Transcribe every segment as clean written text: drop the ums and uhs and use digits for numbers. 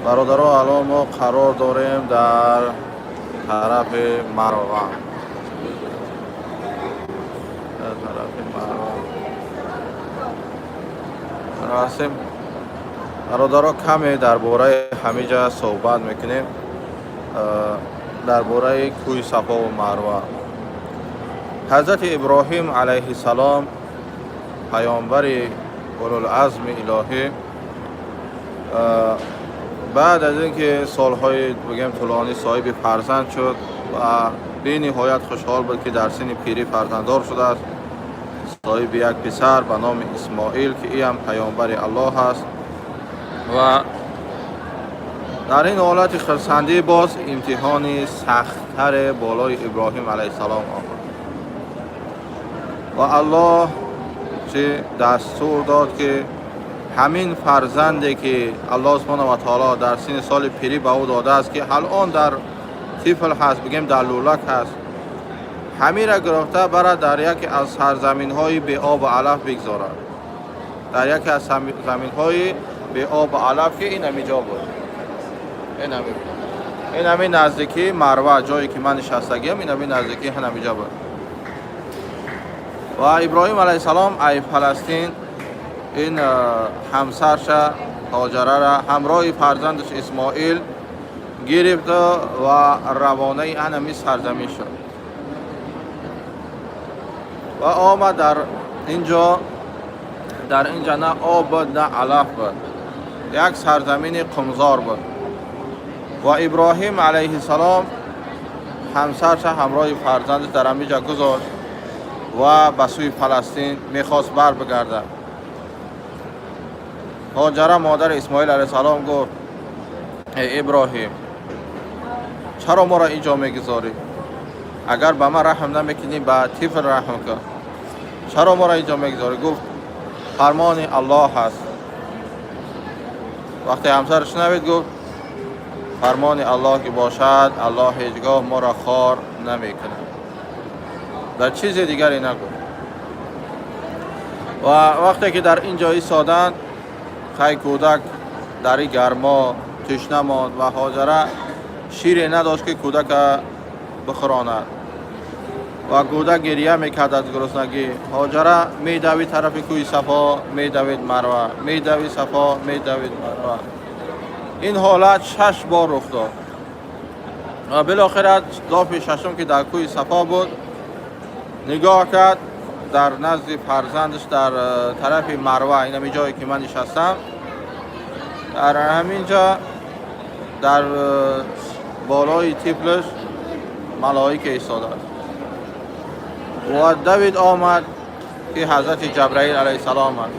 Бародаро, алон мо қарор дорем дар тарафи Марва, дар тарафи Марва ҳастем. Бародаро, каме дар бораи ҳамиҷа суҳбат мекунем, дар бораи кӯҳи Сафову Марва. Ҳазрати Иброҳим алайҳиссалом, паёмбари улулазми илоҳӣ, баъд аз ин ки солҳои, бигем, тӯлонӣ соҳиби фарзанд шуд ва бениҳоят хушҳол буд, ки дар синни пирӣ фарзанддор шудааст, соҳиби як писар ба номи Исмоил, ки иам паёмбари Аллоҳ аст. Ва дар ин ҳолати хурсандӣ боз имтиҳони сахттаре болои Иброҳим алайҳиссалом омад ва Аллоҳ чӣ дастур дод, ки ҳамин фарзанде, ки Аллоҳ субҳона ва таоло дар синни соли пирӣ ба ӯ додааст, ки ҳалон дар тифл ҳаст, бигем, дар лӯлак ҳаст, ҳамира гирифта барад, дар яке аз сарзаминҳои беобу алаф бигзорад, дар яке аз заминҳои беобу алаф, ки ин ҳами ҷо буд, ин ҳами наздикии Марва, ҷое ки ман нишастагиам, ин ҳами наздикии ҳами ҷо буд. Ва Иброҳим алайҳиссалом ай Фаластин ин ҳамсарша Ҳоҷарара ҳамроҳи фарзандаш Исмоил гирифт ва равонаи анами сарзамин шуд ва омад дар ин ҷо. Дар ин ҷа на об буд, на алаф буд, як сарзамини қумзор буд. Ва Иброҳим алайҳиссалом ҳамсарша ҳамроҳи фарзандаш дар ҳамин ҷа гузошт ва ба сӯи Фаластин мехост бар бигардад. Ҳоҷара, модари Исмоил алайҳиссалом, гуфт: «Эй Иброҳим, чаро моро ин ҷо мегузорӣ? Агар ба ман раҳм намекунӣ, ба тифл раҳм кун. Чаро моро ин ҷо мегузорӣ?» Гуфт: «Фармони Аллоҳ аст». Вақте ҳамсар шунавид, гуфт: «Фармони Аллоҳ ки бошад, Аллоҳ ҳеҷ гоҳ моро хор намекунад». Дар чизи дигаре нагуфт. Ва вақте ки дар ин ҷо истоданд, хай, кӯдак дар ин гармо тишна монд ва Ҳоҷара шире надошт, ки кӯдака бихӯронад, ва кӯдак гирия мекард аз гуруснагӣ. Ҳоҷара медавид тарафи кӯҳи Сафо, медавид Марва, медавид Сафо, медавид Марва. Ин ҳолат шаш бор рух дод ва билохира дофи шашум, ки дар кӯҳи Сафо буд, нигоҳ кард, дар назди фарзандаш, дар тарафи Марва, ин ҳамин ҷое ки ман нишастам, дар ҳамин ҷо, дар болои тифлаш малоика истодааст. Ва давид омад, ки ҳазрати Ҷабраил алайҳиссалом аст.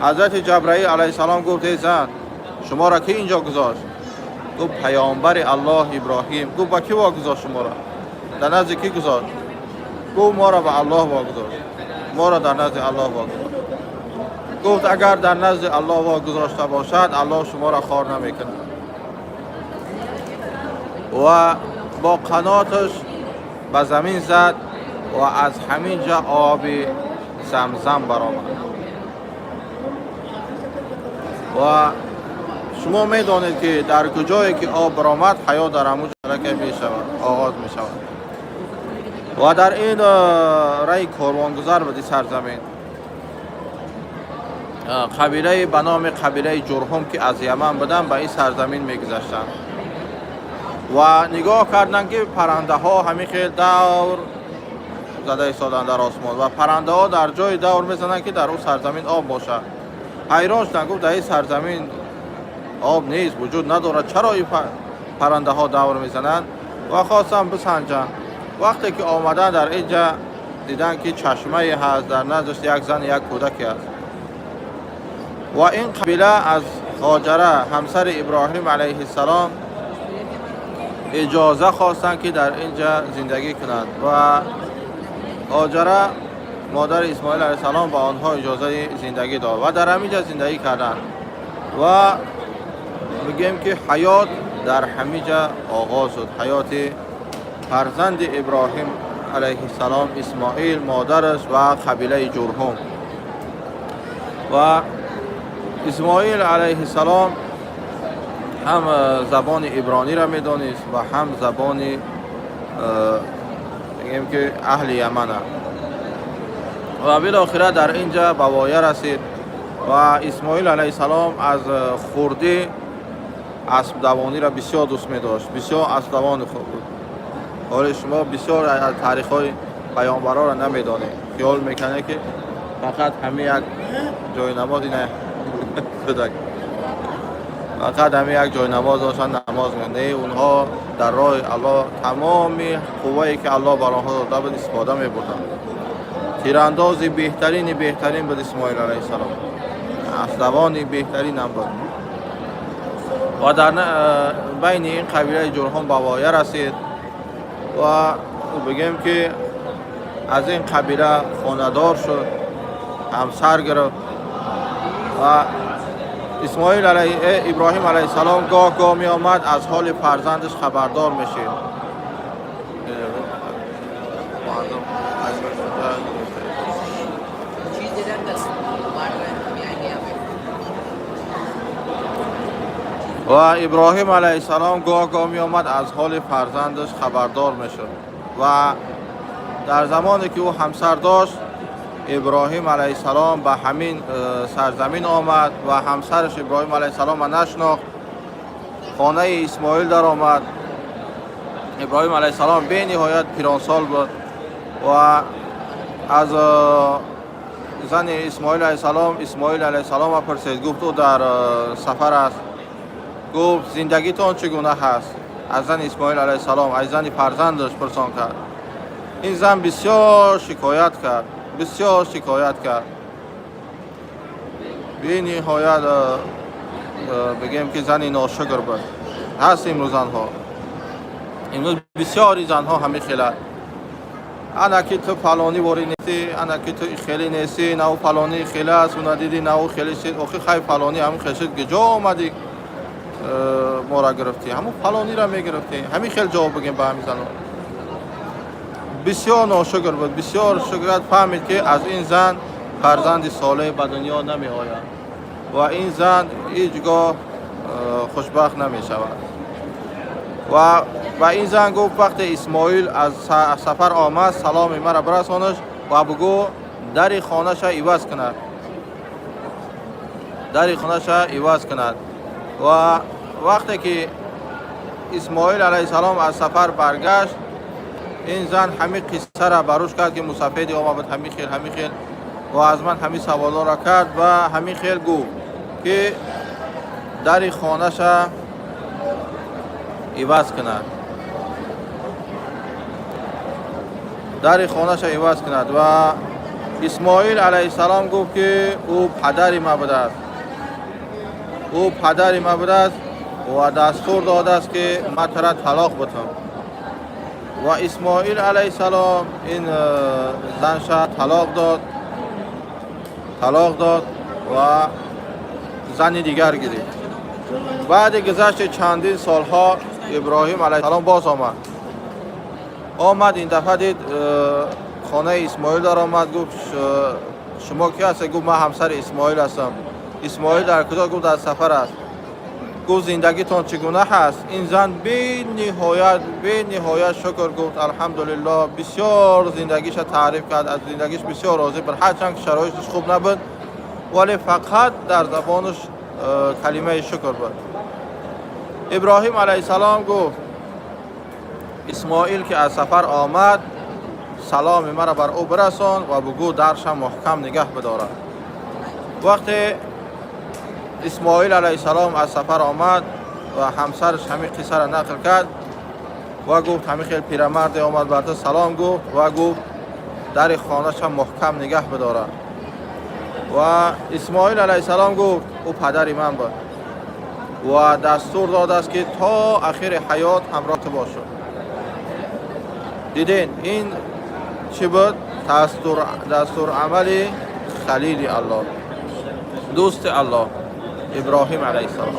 Ҳазрати Ҷабраил алайҳиссалом гуфт: «Эй зан, шуморо ки инҷо гузошт?» Гуфт: «Паёмбари Аллоҳ Иброҳим». Гуфт: «Ба кӣ вогузошт шуморо? Дар назди кӣ гузошт?» Гуфт: «Моро ба Аллоҳ вогузошт, моро дар назди Аллоҳ вогузошт». Гуфт: «Агар дар назди Аллоҳ вогузошта бошад, Аллоҳ шуморо хор намекунад». Ва бо қаноташ ба замин зад ва аз ҳамин ҷа оби Замзам баромад. Ва шумо медонед, ки дар куҷое ки об баромад, ҳаёт дар ҳамун ҷо мешавад, оғоз мешавад. Ва дар ин раи корвонгузар буди сарзамин қабилае ба номи қабилаи Ҷурҳум, ки аз Яман буданд, ба ин сарзамин мегузаштанд ва нигоҳ карданд, ки паррандаҳо ҳамин хел давр зада истоданд дар осмон ва паррандаҳо дар ҷои давр мезананд, ки дар ӯ сарзамин об бошад. Ҳайрон шуданд. Гуфт: «Дар ин сарзамин об нест, вуҷуд надорад, чаро ин паррандаҳо давр мезананд?» Ва хостанд бисанҷанд. Вақте ки омаданд, дар ин ҷа диданд, ки чашмае ҳаст, дар наздаш як зан, як кӯдаке аст. Ва ин қабила аз Ҳоҷара, ҳамсари Иброҳим алайҳиссалом, иҷоза хостанд, ки дар ин ҷа зиндагӣ кунанд. Ва Ҳоҷара, модари Исмоил алайҳиссалом, ба онҳо иҷозаи зиндагӣ дод ва дар ҳамин ҷа зиндагӣ карданд. Ва мегӯем, ки ҳаёт дар ҳамин ҷа оғоз шуд, ҳаёти фарзанди Иброҳим алайҳиссалом Исмоил, модараш ва қабилаи Ҷурҳум. Ва Исмоил алайҳиссалом Ҳам забони иброниро медонист ва ҳам забони, мегӯем ки, аҳли Ямана. Ва билохира дар ин ҷа ба воя расид ва Исмоил алайҳиссалом аз хурдӣ аспдавониро бисёр дӯст медошт, бисёр аспдавони хуб буд. Ҳоле шумо бисёр аз таърихҳои паёмбарҳоро намедонед, хиёл мекунед, ки фақат ҳамин як ҷойнамоз, ина кӯдак, фақат ҳамин як ҷойнамоз доштан, намоз. Не, онҳо дар роҳи Аллоҳ тамоми қуввае, ки Аллоҳ бар онҳо дода буд, истифода мебурданд. Тирандози беҳтарини беҳтарин буд Исмоил алайҳиссалом, аспдавони беҳтаринам буд. Ва дар байни ин қабилаи Ҷурҳум ба воя расид ва бигем, ки аз ин қабила хонадор шуд, ҳамсар гирифт. Ва Исмоил Иброҳим алайҳиссалом гоҳ гоҳ меомад, аз ҳоли фарзандаш хабардор мешид. चीज दे रहे अंकल, बांट रहे हैं, अभी आएंगे यहाँ पे। Ва Иброҳим алайҳиссалом гоҳ гоҳ меомад, аз ҳоли фарзандаш хабардор мешуд. Ва дар замоне ки ӯ ҳамсар дошт, Иброҳим алайҳиссалом ба ҳамин сарзамин омад ва ҳамсараш Иброҳим алайҳиссаломро нашинохт. Хонаи Исмоил даромад. Иброҳим алайҳиссалом бениҳоят пиронсол буд ва аз зани Исмоил алайҳиссалом Исмоил алайҳиссаломро пурсид. Гуфт, ӯ дар сафар аст. Гуфт, зиндагитон чӣ гуна ҳаст? Аз зани Исмоил алайҳиссалом, аз зани фарзандаш пурсон кард. Ин зан бисёр шикоят кард, бисёр шикоят кард, бениҳоят, бигем ки, зани ношукр буд. Ҳаст имрӯз занҳо, имрӯз бисёри занҳо ҳамин хелад: ана ки ту фалонӣ ворӣ нестӣ, ана ки ту хеле нестӣ, на ӯ фалонӣ хеле аст, ӯ надидӣ, на ӯ хеле шид. Охи хай, фалонӣ ҳамин хел шид, ки ҷо омадӣ, мора гирифтӣ, ҳамун фалониро мегирифтӣ. Ҳамин хел ҷавоб бигем ба ҳамин занон. Бисёр ношукр буд, бисёр шукрат. Фаҳмид, ки аз ин зан фарзанди солеҳ ба дунё намеояд ва ин зан ҳеҷ гоҳ хушбахт намешавад. Ва ба ин зан гуфт, вақте Исмоил аз сафар омад, саломи маро бирасонаш ва бугӯ, дари хонаша иваз кунад, дари хонаша иваз кунад. Ва вақте ки Исмоил алайҳиссалом аз сафар баргашт, ин зан ҳамин қиссара барӯш кард, ки мусафеди омад буд, ҳамин хел, ҳамин хел, ва аз ман ҳамин саволҳоро кард ва ҳамин хел гуфт, ки дари хонаша иваз кунад, дари хонаша иваз кунад. Ва Исмоил алайҳиссалом гуфт, ки ӯ падари ман будааст, ӯ падари ман будааст ва дастур додааст, ки ман тура талоқ бутам. Ва Исмоил алайҳиссалом ин занша талоқ дод, талоқ дод ва зани дигар гирифт. Баъди гузашти чандин солҳо Иброҳим алайҳиссалом боз омад. Омад, ин дафъа дид, хонаи Исмоил даромад. Гуфт, шумо ки ҳастед? Гуфт, ман ҳамсари Исмоил ҳастам. Исмоил дар куҷо? Гуфт, дар сафар аст. Гуфт, зиндагитон чӣ гуна ҳаст? Ин зан бениҳоят, бениҳоят шукр гуфт, алҳамдулиллоҳ, бисёр зиндагиша таъриф кард, аз зиндагиш бисёр розӣ буд, ҳарчанд ки шароитиш хуб набуд, вале фақат дар забонаш калимаи шукр буд. Иброҳим алайҳиссалом гуфт, Исмоил ки аз сафар омад, саломи маро бар ӯ бирасон ва бугӯ, дарша маҳкам нигаҳ бидорад. Вақте Исмоил алайҳиссалом аз сафар омад ва ҳамсараш ҳамин қиссаро нақл кард ва гуфт, ҳамин хел пирамарде омад, бар ту салом гуфт ва гуфт, дари хонаша маҳкам нигаҳ бидорад. Ва Исмоил алайҳиссалом гуфт, ӯ падари ман буд ва дастур додааст, ки то ахири ҳаёт ҳамроҳ ту бошад. Диден, ин чӣ буд? Дастурамали халили Аллоҳ, дӯсти Аллоҳ, Иброҳим алайҳиссалом.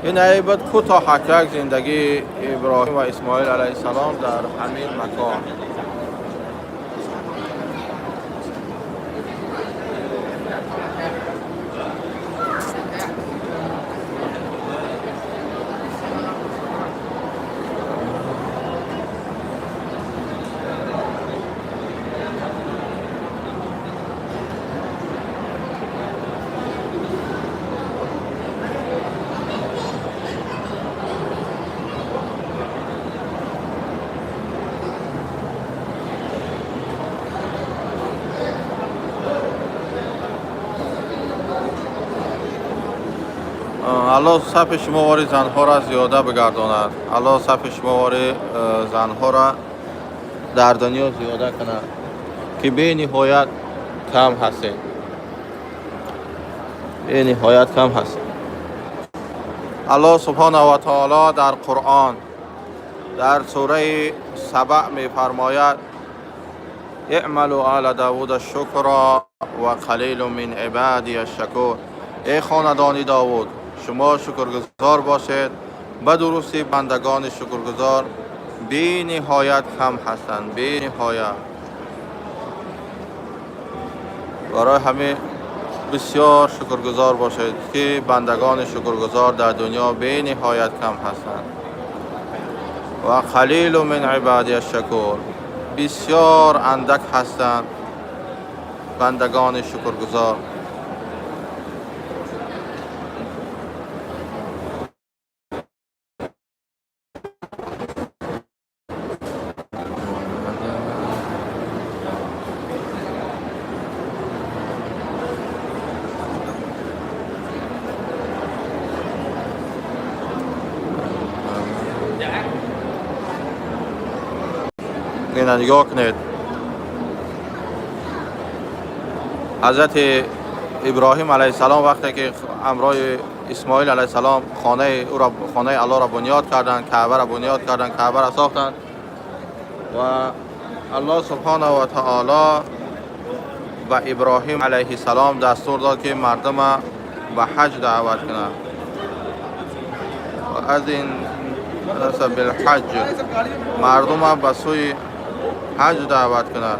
Ин ай буд кӯтоҳакак зиндагии Иброҳим ва Исмоил алайҳиссалом дар ҳамин макон. Аллоҳ сафи шумо вори занҳоро зиёда бигардонад. Аллоҳ сафи шумо вори занҳоро дар дунё зиёда кунад, ки бениҳоят кам ҳастед. Бениҳоят кам ҳастед. Аллоҳ субҳонаҳу ва таоло дар Қуръон дар сураи Сабаъ мефармояд: اعملوا آل داوود شکرا و قلیل من عبادی الشکور. эй хонадони Довуд, шумо шукргузор бошед. Ба дурустӣ бандагони шукргузор бениҳоят кам ҳастанд, бениҳоят. Барои ҳамин бисёр шукргузор бошед, ки бандагони шукргузор дар дунё бениҳоят кам ҳастанд. Ва қалилу мин ибадия шакур. Бисёр андак ҳастанд бандагони шукргузор. Ина нигоҳ кунед, ҳазрати Иброҳим алайҳиссалом вақте ки ҳамроҳи Исмоил алайҳиссалом хонаи ӯро, хонаи Аллоҳро бунёд карданд, Каъбаро бунёд карданд, Каъбаро сохтанд ва Аллоҳ субҳонаҳу ва таоло ба Иброҳим алайҳиссалом дастур дод, ки мардума ба ҳаҷ даъват кунанд. Ва аз ин билҳаҷ, мардума ба сӯи ҳаҷ даъват кунад.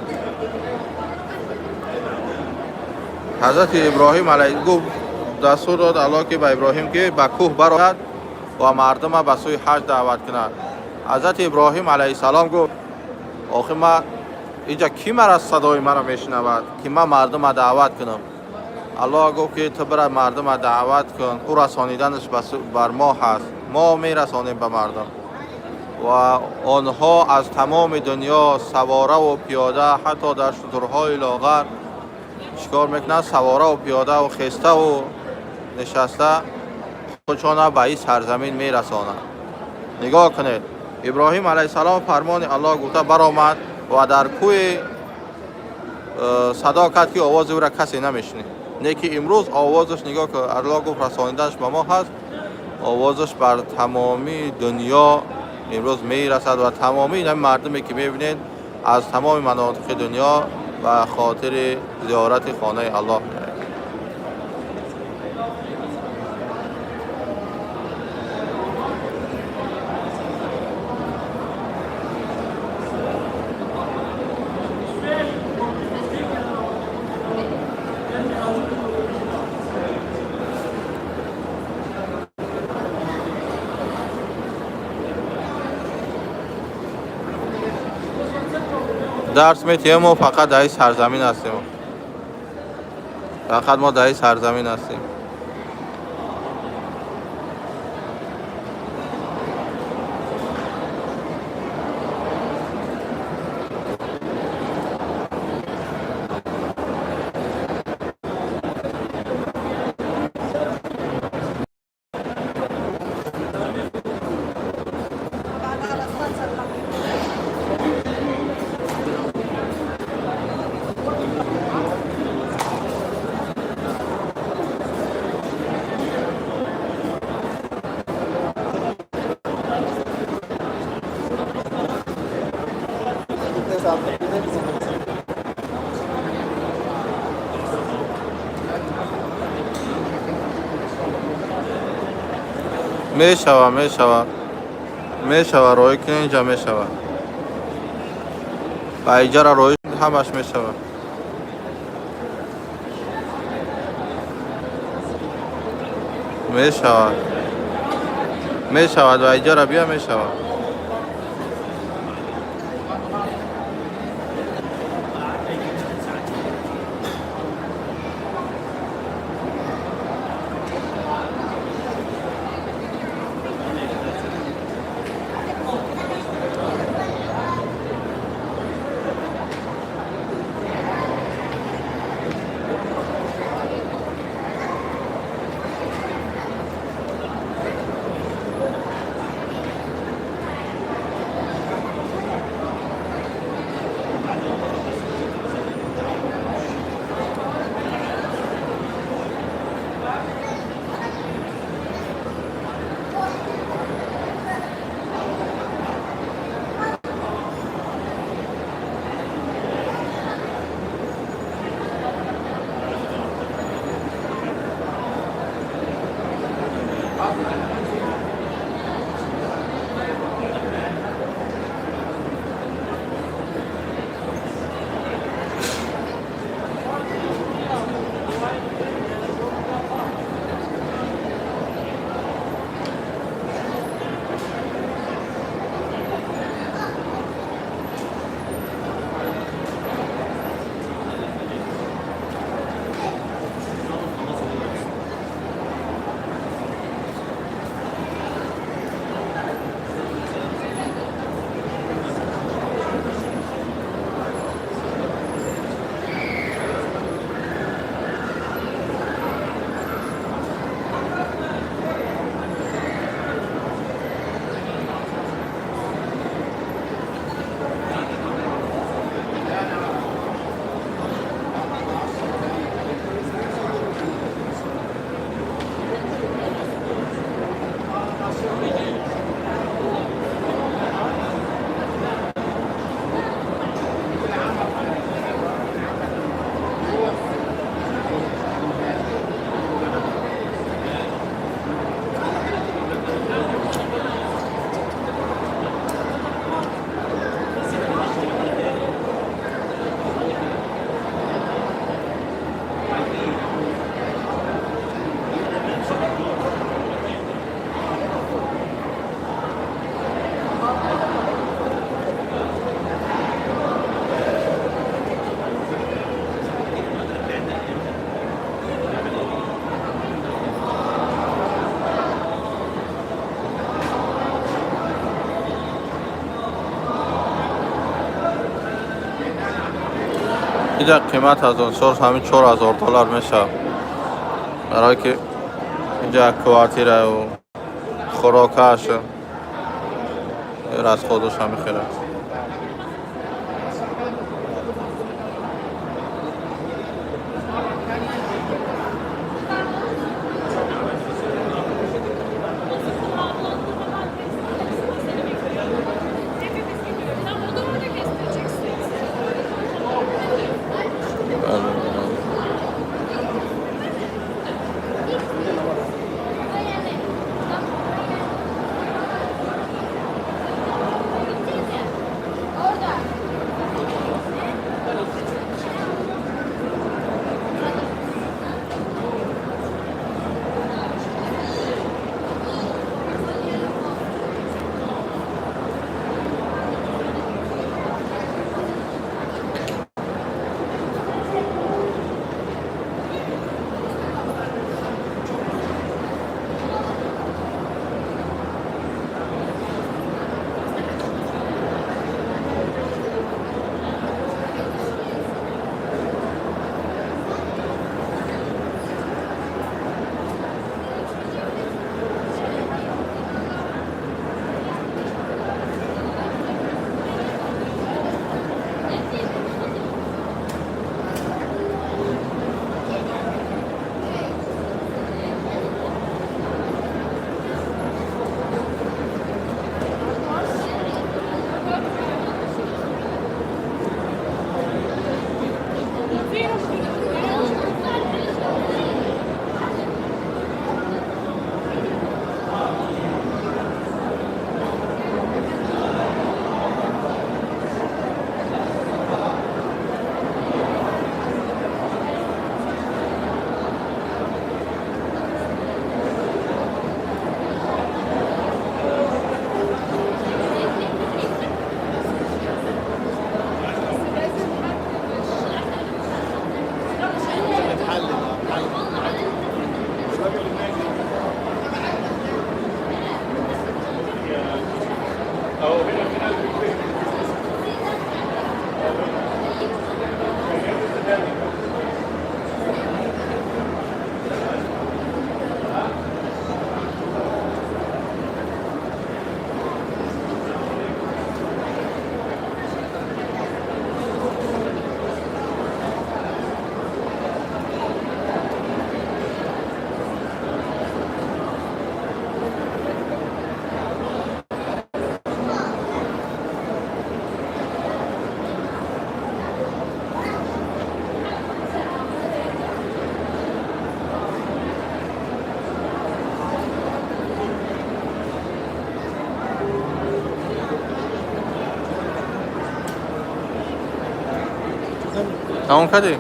Ҳазрати Иброҳим алайҳ гуфт, дастур дод Аллоҳ, ки ба Иброҳим, ки ба кӯҳ барояд ва мардума ба сӯи ҳаҷ даъват кунад. Ҳазрати Иброҳим алайҳиссалом гуфт: охи ма инҷа кӣ мара садои маро мешунавад, ки ман мардума даъват кунам? Аллоҳ гуфт, ки ту бира мардума даъват кун, ӯ расониданаш бар мо ҳаст, мо мерасонем ба мардум. Ва онҳо аз тамоми дунё савораву пиёда, ҳатто дар шутурҳои лоғар чикор мекунанд? Савораву пиёдаву хеставу нишаста худшона ба ин сарзамин мерасонанд. Нигоҳ кунед, Иброҳим алайҳиссалом фармони Аллоҳ гуфта баромад ва дар кӯҳи садо кард, ки овози ӯра касе намешунид. Не ки имрӯз овозаш, нигоҳ кун, Аллоҳ гуфт расониданаш ба мо ҳаст, овозаш бар тамомии дунё имрӯз мерасад ва тамомии ин мардуме ки мебинед аз тамоми манотиқи дунё ба хотири зиёрати хонаи Аллоҳ меоянд. Дарс метиҳем, мо фақат дар ин сарзамин ҳастем, фақат мо дар ин сарзамин ҳастем. Мешава, мешава, мешава, роҳӣ кунед, инҷа мешава. Ба иҷара роҳӣ ҳамаш мешава. Мешавад, мешавад, ва иҷара бия, мешавад. Иҷа қимат аз он сорс ҳамин 4000 доллар мешавад, барое ки инҷа квартираю хӯрокааш, расходаш ҳами хеле. Sen bunu da kestireceksin. Тамом кардӣ?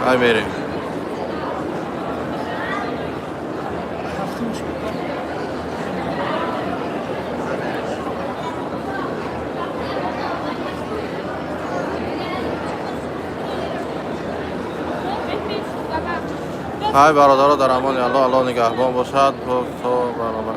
Ай, мерем. Ҳай, бародаро, дар амони Алло, Алло нигаҳбон бошад то барнома.